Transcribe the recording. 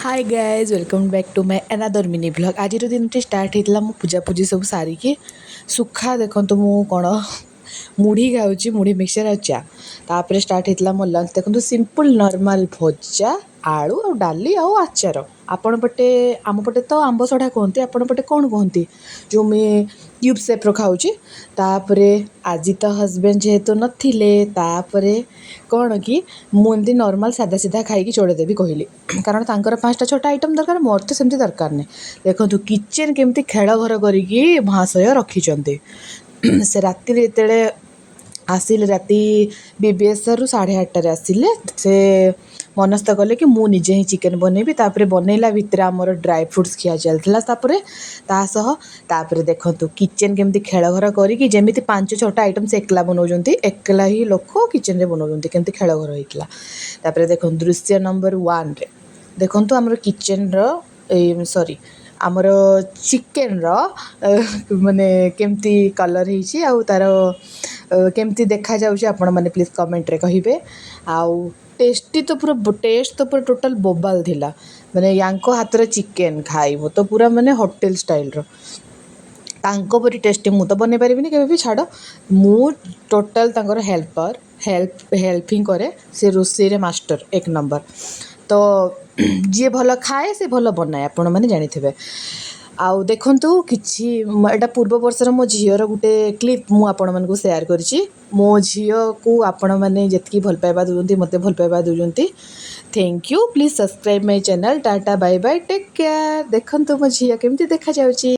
Hi guys, welcome back to my another mini vlog. ଆଜିର ଦିନଟି start ହେଇଥିଲା ମୁଁ ପୂଜାପୂଜି ସବୁ ସାରିକି ସୁଖା। ଦେଖନ୍ତୁ, ମୁଁ କ'ଣ ମୁଢ଼ି ଖାଉଛି, ମୁଢ଼ି ମିକ୍ସଚର୍ ଆଉ ଚା। ତାପରେ ଷ୍ଟାର୍ଟ ହେଇଥିଲା ମୋ ଲଞ୍ଚ। ଦେଖନ୍ତୁ, ସିମ୍ପଲ୍ ନର୍ମାଲ୍ ଭଜା, ଆଳୁ ଆଉ ଡାଲି ଆଉ ଆଚାର। ଆପଣ ପଟେ, ଆମ ପଟେ ତ ଆମ୍ବ ସଢ଼ା କୁହନ୍ତି, ଆପଣ ପଟେ କ'ଣ କୁହନ୍ତି? ଯେଉଁ ମୁଁ କ୍ୟୁବ୍ ସେପ୍ର ଖାଉଛି। ତାପରେ ଆଜି ତ ହଜବେଣ୍ଡ ଯେହେତୁ ନଥିଲେ, ତାପରେ କ'ଣ କି ମୁଁ ଏମିତି ନର୍ମାଲ୍ ସାଧା ସିଧା ଖାଇକି ଚଳେଇଦେବି କହିଲି, କାରଣ ତାଙ୍କର ପାଞ୍ଚଟା ଛଅଟା ଆଇଟମ୍ ଦରକାର, ମୋର ତ ସେମିତି ଦରକାର ନାହିଁ। ଦେଖନ୍ତୁ, କିଚେନ୍ କେମିତି ଖେଳ ଘର କରିକି ମହାଶୟ ରଖିଛନ୍ତି। ସେ ରାତିରେ ଯେତେବେଳେ ଆସିଲେ, ରାତି ବିବିଏସ୍ଆର୍ରୁ 8:30ରେ ଆସିଲେ, ସେ ମନସ୍ଥ କଲେ କି ମୁଁ ନିଜେ ହିଁ ଚିକେନ୍ ବନେଇବି। ତାପରେ ବନେଇଲା ଭିତରେ ଆମର ଡ୍ରାଏ ଫ୍ରୁଟ୍ସ ଖିଆ ଚାଲିଥିଲା। ତାପରେ ତା ସହ ତାପରେ ଦେଖନ୍ତୁ, କିଚେନ୍ କେମିତି ଖେଳ ଘର କରିକି, ଯେମିତି ପାଞ୍ଚ ଛଅଟା ଆଇଟମ୍ ସେ ଏକଲା ବନାଉଛନ୍ତି, ଏକଲା ହିଁ ଲୋକ କିଚେନ୍ରେ ବନାଉଛନ୍ତି, କେମିତି ଖେଳ ଘର ହେଇଥିଲା। ତାପରେ ଦେଖନ୍ତୁ, ଦୃଶ୍ୟ ନମ୍ବର 1ରେ ଦେଖନ୍ତୁ, ଆମର କିଚେନ୍ର, ଏଇ ସରି, ଆମର ଚିକେନ୍ର ମାନେ କେମିତି କଲର୍ ହେଇଛି ଆଉ ତା'ର କେମିତି ଦେଖାଯାଉଛି, ଆପଣମାନେ ପ୍ଲିଜ୍ କମେଣ୍ଟରେ କହିବେ। ଆଉ ଟେଷ୍ଟି ତ ପୁରା, ଟେଷ୍ଟ ତ ପୁରା ଟୋଟାଲ୍ ବୋବାଲ ଥିଲା। ମାନେ ୟାଙ୍କ ହାତରେ ଚିକେନ୍ ଖାଇବ ତ ପୁରା ମାନେ ହୋଟେଲ୍ ଷ୍ଟାଇଲ୍ର। ତାଙ୍କ ପରି ଟେଷ୍ଟି ମୁଁ ତ ବନେଇ ପାରିବିନି କେବେ ବି, ଛାଡ଼। ମୁଁ ଟୋଟାଲ୍ ତାଙ୍କର ହେଲ୍ପର୍, ହେଲ୍ପ ହିଁ କରେ। ସେ ରୋଷେଇରେ ମାଷ୍ଟର ଏକ ନମ୍ବର। ତ ଯିଏ ଭଲ ଖାଏ, ସେ ଭଲ ବନାଏ, ଆପଣମାନେ ଜାଣିଥିବେ। ଆଉ ଦେଖନ୍ତୁ, କିଛି ଏଇଟା ପୂର୍ବ ବର୍ଷର ମୋ ଝିଅର ଗୋଟେ କ୍ଲିପ୍ ମୁଁ ଆପଣମାନଙ୍କୁ ସେୟାର କରିଛି। ମୋ ଝିଅକୁ ଆପଣମାନେ ଯେତିକି ଭଲ ପାଇବା ଦେଉଛନ୍ତି, ମୋତେ ଭଲ ପାଇବା ଦେଉଛନ୍ତି, thank you. Please subscribe my channel. Tata, bye bye, take care. ଦେଖନ୍ତୁ, ମୋ ଝିଅ କେମିତି ଦେଖାଯାଉଛି।